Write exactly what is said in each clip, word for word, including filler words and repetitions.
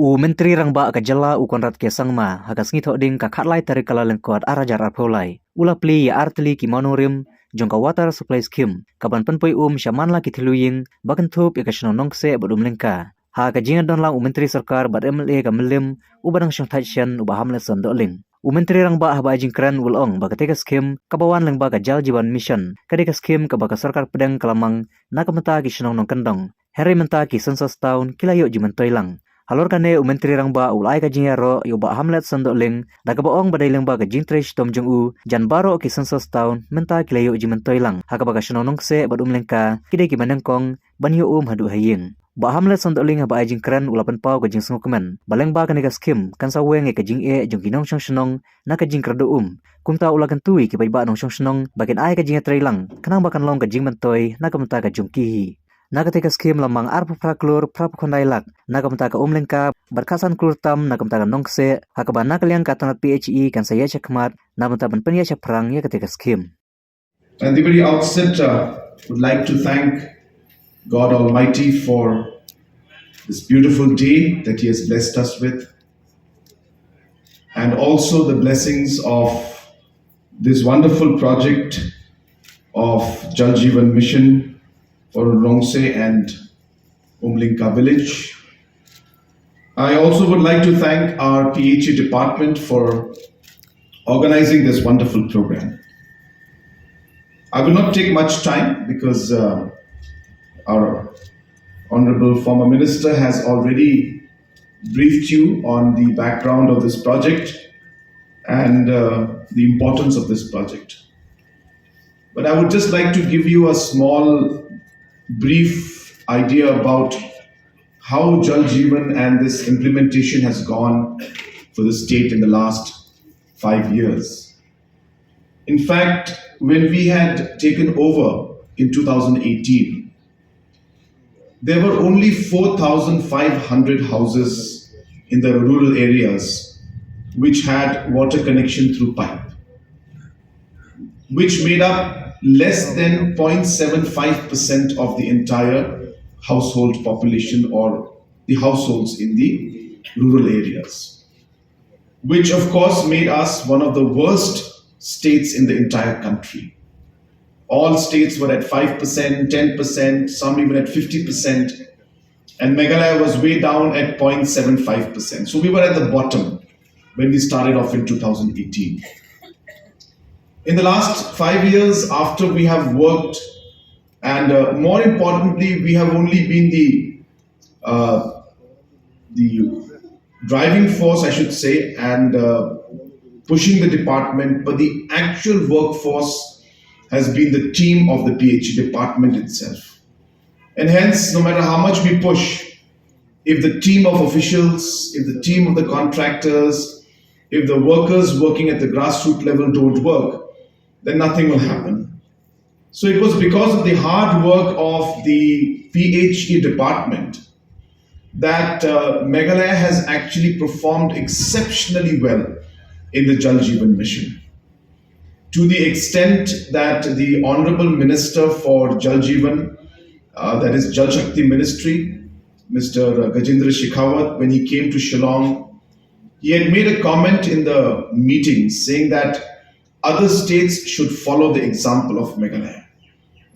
U Myntri Rangbah ka jylla u Conrad K Sangma ha ka sngi Thohdieng ka khatlai tarik Kyllalyngkot ar hajar arphew lai u la plie ïa artylli ki mawnongrim jong ka Water Supply Scheme kaban pynpoi um sha man la ki thylliej ïing ba kynthup ïa ka shnong Nongkseh bad Umlyngka. Ha ka jingdon lang u Myntri Sorkar bad M L A ka Mylliem uba dang shong thait shen u Bah Hamletson Dohling, u Myntri Rangbah haba ai jingkren u la ong ba katei ka skhim kaba wan lyngba ka Jal Jeevan Mission ka dei ka skhim kaba ka sorkar pdeng ka la mang na ka bynta ki shnong nongkyndong. Hynrei mynta ki census town ki la ïoh jingmyntoi lang. Halor kane u Myntri Rangbah u la ai ka jingïaroh ïa u Bah Hamletson Dohling da kaba ong ba dei lyngba ka jingtrei shitom jong u jan baroh ki census town mynta ki la ïoh jingmyntoi lang ha kaba ka shnong Nongkseh bad Umlyngka ki dei kiba nyngkong ban ïoh um haduh ha ïing. Bah Hamletson Dohling haba ai jingkren u la pynpaw ka jingsngewkmen ba lyngba kane ka skhim kan sa weng ïa ka jingeh jong ki nongshong shnong na ka jingkyrduh um. Kumta u la kyntu ïa ki paidbah nongshong shnong ba kin ai ka jingïatreilang khnang ba kan long ka jingmyntoi na ka bynta ka jong ki hi. Na katei ka skhim la mang arphew phra klur phra phew khyndai lak na ka bynta ka Umlyngka bad khatsan klur tam na ka bynta ka Nongkseh, ha kaba na ka liang ka tnat P H E kan sa ïaid shakhmat na ka bynta ban pynïaid shaphrang ïa katei ka skhim. At the very outset, uh, would like to thank God Almighty for this beautiful day that He has blessed us with, and also the blessings of this wonderful project of Jal Jeevan Mission for Nongkseh and Umlyngka village. I also would like to thank our P H E department for organizing this wonderful program. I will not take much time because, uh, our honorable former minister has already briefed you on the background of this project and, uh, the importance of this project. But I would just like to give you a small, brief idea about how Jal Jeevan and this implementation has gone for the state in the last five years. In fact, when we had taken over in two thousand eighteen, there were only four thousand five hundred houses in the rural areas which had water connection through pipe, which made up less than zero point seven five percent of the entire household population or the households in the rural areas, which of course made us one of the worst states in the entire country. All states were at five percent, ten percent, some even at fifty percent, and Meghalaya was way down at zero point seven five percent. So we were at the bottom when we started off in two thousand eighteen. In the last five years, after we have worked, and, uh, more importantly, we have only been the, uh, the driving force, I should say, and, uh, pushing the department, but the actual workforce has been the team of the P H E department itself. And hence, no matter how much we push, if the team of officials, if the team of the contractors, if the workers working at the grassroots level don't work, then nothing will happen. So it was because of the hard work of the P H E department that, uh, Meghalaya has actually performed exceptionally well in the Jal Jeevan Mission, to the extent that the Honorable Minister for Jal Jeevan, uh, that is Jal Shakti Ministry, Mister Gajendra Shekhawat, when he came to Shillong, he had made a comment in the meeting saying that other states should follow the example of Meghalaya,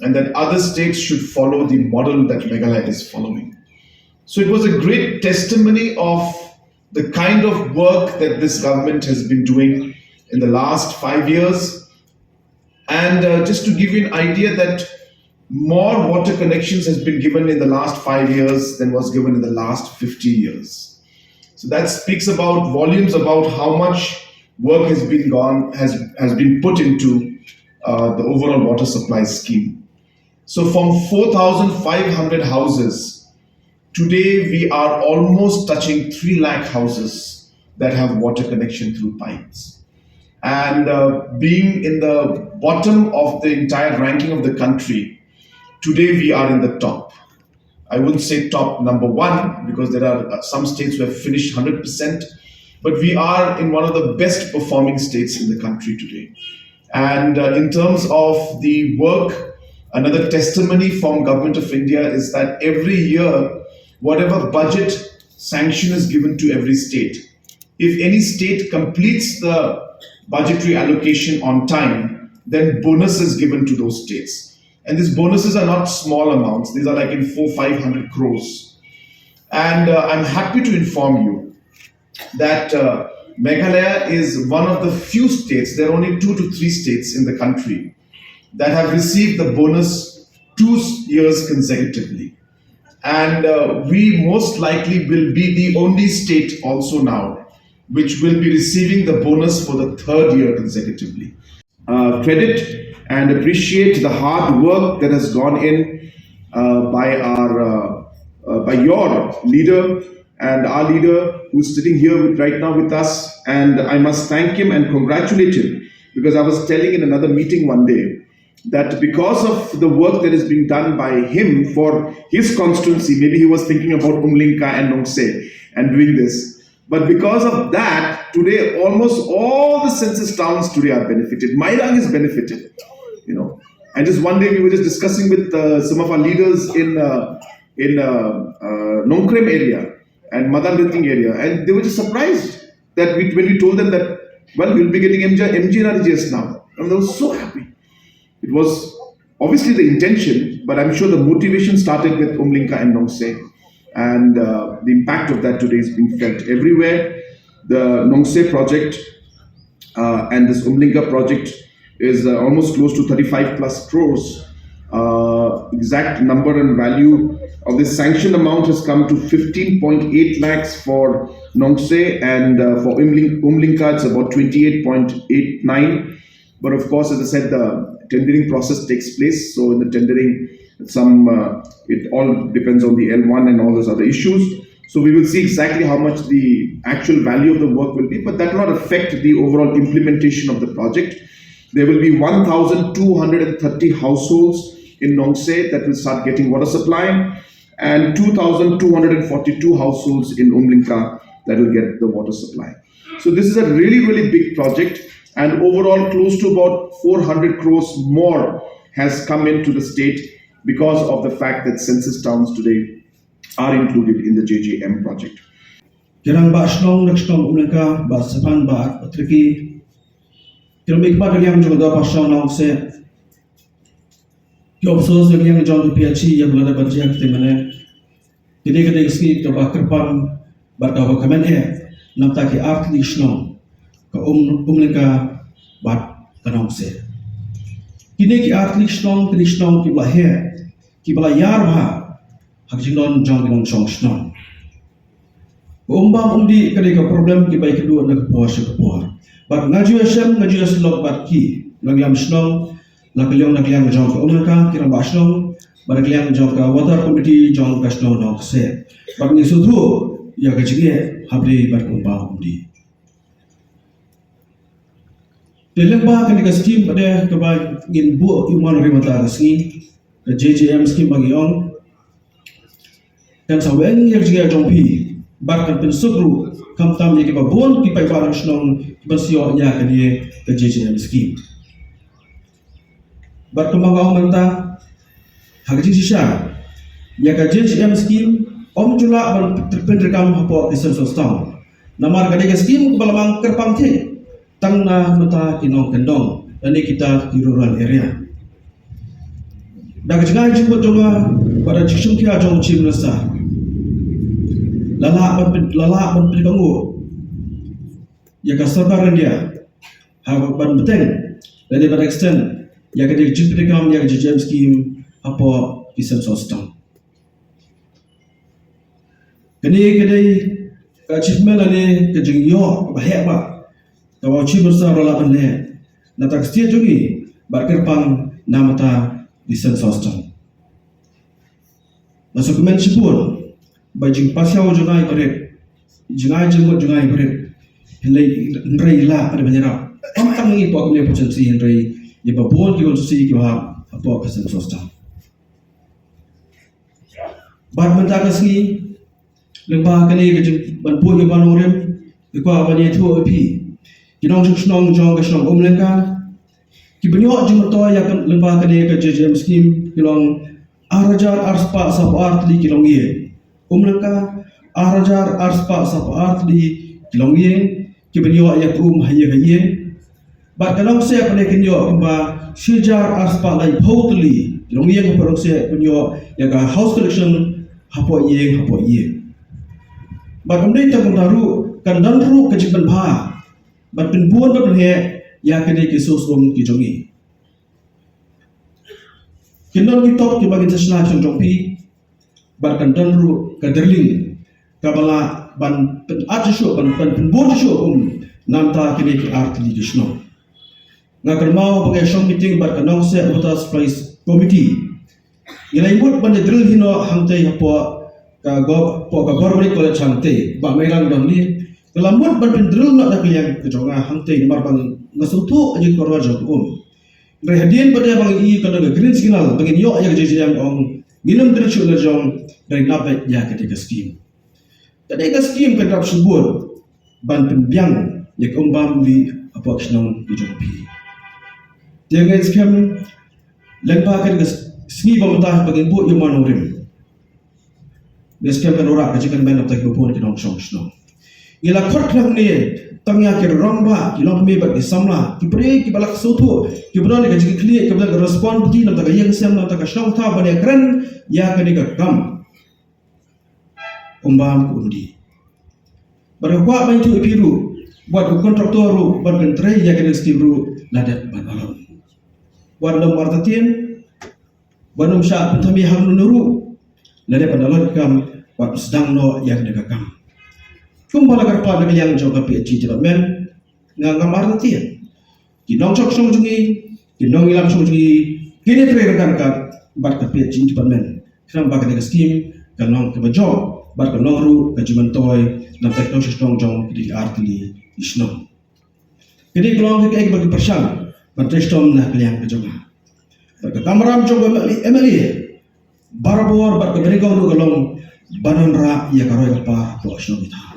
and that other states should follow the model that Meghalaya is following. So it was a great testimony of the kind of work that this government has been doing in the last five years. And, uh, just to give you an idea that more water connections has been given in the last five years than was given in the last fifty years. So that speaks about volumes about how much work has been gone, has, has been put into, uh, the overall water supply scheme. So from four thousand five hundred houses, today we are almost touching three lakh houses that have water connection through pipes. And, uh, being in the bottom of the entire ranking of the country, today we are in the top. I wouldn't say top number one because there are, uh, some states who have finished hundred percent, but we are in one of the best performing states in the country today. And, uh, in terms of the work, another testimony from Government of India is that every year, whatever budget Sanction is given to every state. If any state completes the budgetary allocation on time, then bonus is given to those states. And these bonuses are not small amounts. These are like in four, five hundred crores. And uh, I'm happy to inform you that uh, Meghalaya is one of the few states, there are only two to three states in the country that have received the bonus two years consecutively. And uh, we most likely will be the only state also now which will be receiving the bonus for the third year consecutively. Uh, credit and appreciate the hard work that has gone in uh, by our uh, uh, by your leader and our leader who's sitting here with, right now with us. And I must thank him and congratulate him, because I was telling in another meeting one day that because of the work that is being done by him for his constituency, maybe he was thinking about Umlinka and Nongse and doing this. But because of that, today almost all the census towns today are benefited. Mairang is benefited, you know. And just one day we were just discussing with uh, some of our leaders in uh, in uh, uh, Nongkrem area and Madanrting area, and they were just surprised that we, when we told them that, well, we'll be getting M G, M G N R G S now, and they were so happy. It was obviously the intention, but I'm sure the motivation started with Umlinka and Nongse, and uh, the impact of that today is being felt everywhere. The Nongse project uh, and this Umlinka project is uh, almost close to thirty-five plus crores. Uh, exact number and value of this sanctioned amount has come to fifteen point eight lakhs for Nongse, and uh, for Umling- Umlinka it's about twenty-eight point eight nine. But of course, as I said, the tendering process takes place. So in the tendering, some uh, it all depends on the L one and all those other issues. So we will see exactly how much the actual value of the work will be, but that will not affect the overall implementation of the project. There will be one thousand two hundred thirty households in Nongse that will start getting water supply, and two thousand two hundred forty-two households in Umlinka that will get the water supply. So this is a really, really big project, and overall close to about four hundred crores more has come into the state because of the fact that census towns today are included in the J J M project. Ki rangbah shnong na shnong Umlinka, Bah Stephan, Bah Triki, ki rangbah ka liang jong ka Dorbar Shnong Nongse, ki officers na liang jong ka P H E ïa ba la dep ban jia ki te mane. Kine ki dei ki sngi kaba kyrpang bad kaba kmen eh na bynta ki artylli ki shnong, ka Um Umlinka bad ka Nongse. Kine ki artylli ki shnong, kine ki shnong kiba la heh, kiba la ïar bha ha ka jingdon jong ki nongshong shnong. Ka umbam umdih ka dei ka problem kiba ïakynduh na ka por sha ka por. Bad nga ju ïashem, nga ju ïasyllok bad ki nongïalam shnong, la ka liang na ka liang jong ka Umlinka, ki rangbah shnong, bad ka liang jong ka water committee jong ka shnong Nongse. Bad ngi sngewthuh ïa ka jingeh hapdeng bad ka umbam umdih. Te lyngba kane ka skim bad kaba ngin buh ïa u man ri mynta ka sngi, ka J J M skim ba ngi ong, kan sa weng ïa ka jingïaid jong phi bad kan pynsuk ruh khamtam ïa kiba bun ki paidbah shnong kiban sa ïoh ïa kane ka J J M skim. Bad kumba nga ong mynta, ha ka jingshisha, ïa ka J J M skim ym ju lah ban pyntrei kam hapoh ki census town. Namar ka dei ka skim kaba la mang kyrpang thik tang na bynta ki nongkyndong lane kita ki rural area. Da ka jingngeit jingmut jong nga bad da ka jingsngewkhia jong u Chief Minister, la lah ban pyn- la lah ban pynkohnguh ïa ka sorkar India ha ban bteng lane ban extend ïa ka jingpyntrei kam ïa ka J J M skim hapoh ki census town. Kane ka dei ka achievement lane ka jingïoh kaba heh bha kaba u Chief Minister u la lah ban leh na ka bynta ka state jong ngi bad kyrpang na bynta ki census town. Nga sngewkmen shibun ba jingpasiaw jong nga ïa barit, jingngeit jingmut jong nga ïa barit, hynrei hynrei la ka dei ban ïarap, ym tang ïa pok ne pok shen si hynrei ïa ba bun ki bun shen si kiba hap hapoh ka census town. Bad mynta ka sngi, lyngba kane ka jingban buh ïa ba nongrim, nga kwah ban ïathuh ïa phi ki nongshong shnong jong ka shnong Umlengka, kiba ïoh jingmyntoi ïa ka lyngba kane ka J J M skim ki long ar hajar ar spah saphew ar tylli ki nongïing. Umlengka, Ar hajar ar spah saw phew ar tylli ki longïing kiban ïoh ïa ka um ha ïing ha ïing. Bad ka Nongseh pat kin ïoh kumba shi hajar ar spah laiphew tylli ki longïing hapoh Nongseh kin ïoh ïa ka house collection hapoh ïing hapoh ïing. Bad ym dei tang kumta ruh, kan don ruh ka jingpynbha bad pynbun bad pynheh ïa kine ki sosum ki jong ngi. Kin don ki top kiba kin sa shna sha jong phi, bad kan don ruh ka drilling kaba lah ban pynat shuh, ban, ban pynbun shuh um namta kine ki ar tylli ki shnong. Nga kynmaw ba nga shong meeting bad ka Nongseh Water Supplies Committee. Ngi la mut ban drill hi noh hangtei hapoh ka gov-, hapoh ka Government College hangtei, ba Mairang don hi. Ngi la mut ban drill noh da ka liang ka jong nga hangtei namar ba nga sngewthuh ïa ka roi jong um. Hynrei hadien ba dei ba ngi i ka don ka green signal ba ngin ïoh ïa ka jingïaid ong, ngin ym drill shuh la jong, hynrei nap beit ïa ka dei ka scheme. Ka dei ka scheme ka dap shibun ban pynbiang ïa ka um bam ïa hapoh ka shnong ka jong phi. Te ngi skhem lyngba ka dei ka sngi ba mynta ba ngin buh ïa u mawnongrim. Ngi skhem kan wanrah ka jingkyrmen na bynta kiba bun ki nongshong shnong. Ngi la khot khnang ne tang ïa ki rangbah, ki longkmie bad ki samla, ki briew kiba la sngewthuh, kiba don ka jingkitkhlieh, kiba don ka responsibility na bynta ka ïing ka sem, na bynta ka shnong ka thaw ban ïakren ïa kane ka kam um bam ka um dih. Bad nga kwah ban ïathuh ïa phi ruh, bad u kontraktor ruh, bad ban trei ïa kane ka skim ruh la dep ban alot. Bad lem artatien, bad ym shah pynthame hangne ruh, la dep ban alot ka kam, bad sdang noh ïa kane ka kam. Kumba la kyrpad na ka liang jong ka P H E department, nga ngam artatien. Ki nongshong shnong jong ngi, ki nongïalam shnong jong ngi, kine trei ryngkat ryngkat bad ka P H E department. Khnang ba kane ka skim kan long kaba jop bad kan long ruh ka jingmyntoi na bynta ki nongshong shnong jong kine ki ar tylli ki shnong. Kine ki long kiei kiba ki pyrshang ban trei shitom na ka liang ka jong nga. Bad ka kamram jong ka M L A, M L A barabor bad ka bynriew ruh ka long ban wanrah ïa ka roi ka par hapoh shnong ki thaw.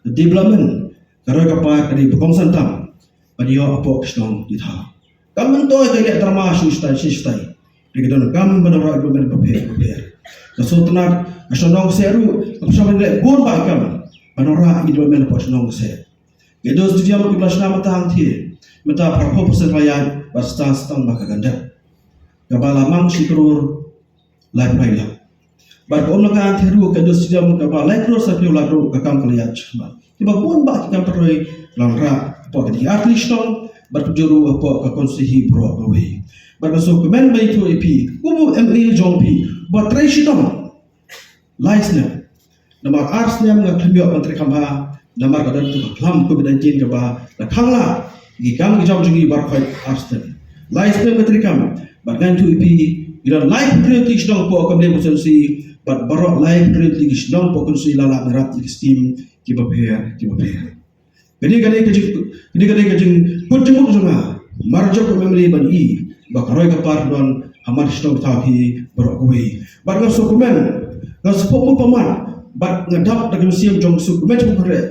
Development, ka roi ka par ka dei ba kongsan tam ban ïoh hapoh ka shnong ki thaw. Kam myntoi ka ïaleh drama shu shatai shu shatai. Dei ka donkam ban wanrah ïa ka development bapher bapher. Ka sngewtynnat ka shnong Nongseh ruh ka pyrshang ban leh bun bah ki kam ban wanrah ïa ka development hapoh shnong Nongseh. Ka Indoor Stadium kiba la shna mynta hangthie, mynta phra phew percent la ïaid, bad sdang sdang ba ka kan dep. Kaba la mang shi klur laiphew lak. Bad ka um la ka hangthie ruh ka Indoor Stadium kaba lai klur sanphew lak ruh ka kam ka la ïaid shakhmat. Kiba bun bah ki kam pynroi la wanrah hapoh kine ki ar tylli ki shnong bad kumjuh ruh hapoh ka konstituensi baroh kawei. Bad nga sngewkmen ban ïathuh ïa phi kum u M L A jong phi ba trei shitom lai snem. Namar ar snem nga khlem ïoh ban treikam bha namar ka don tu ka khlam covid nineteen kaba la khang la ki kam ki jam jong ngi baroh khoit ar snem. Lai snem nga treikam bad ngan ïathuh ïa phi, ngi don laiphew tylli ki shnong hapoh ka Mylliem constituency bad baroh laiphew tylli ki shnong hapoh constituency la lah ban ïarap ïa ki skim kiba pher kiba pher. Kane, kane ka jing, kane, kane ka jingkut jingmut jong nga. Mar jong ka M L A ban i ba ka roi ka par don ha man shnong thaw hi baroh kawei. Bad nga sngewkmen, nga sngewpom pamat bad nga dap da ka mynsiem jong sngewkmen jong ka re.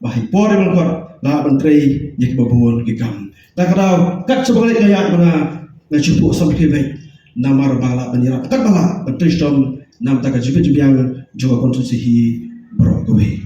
Ba ha i por i ban kot la ban trei ïa kiba bun ki kam. Ta ka daw kat sha ba nga leit nga ïaid ma nga, nga shu phuh samrkhie beit namar ba lah ban ïarap kat ba lah ban trei shitom na bynta ka jingpynbiang jong ka konstituensi hi baroh kawei.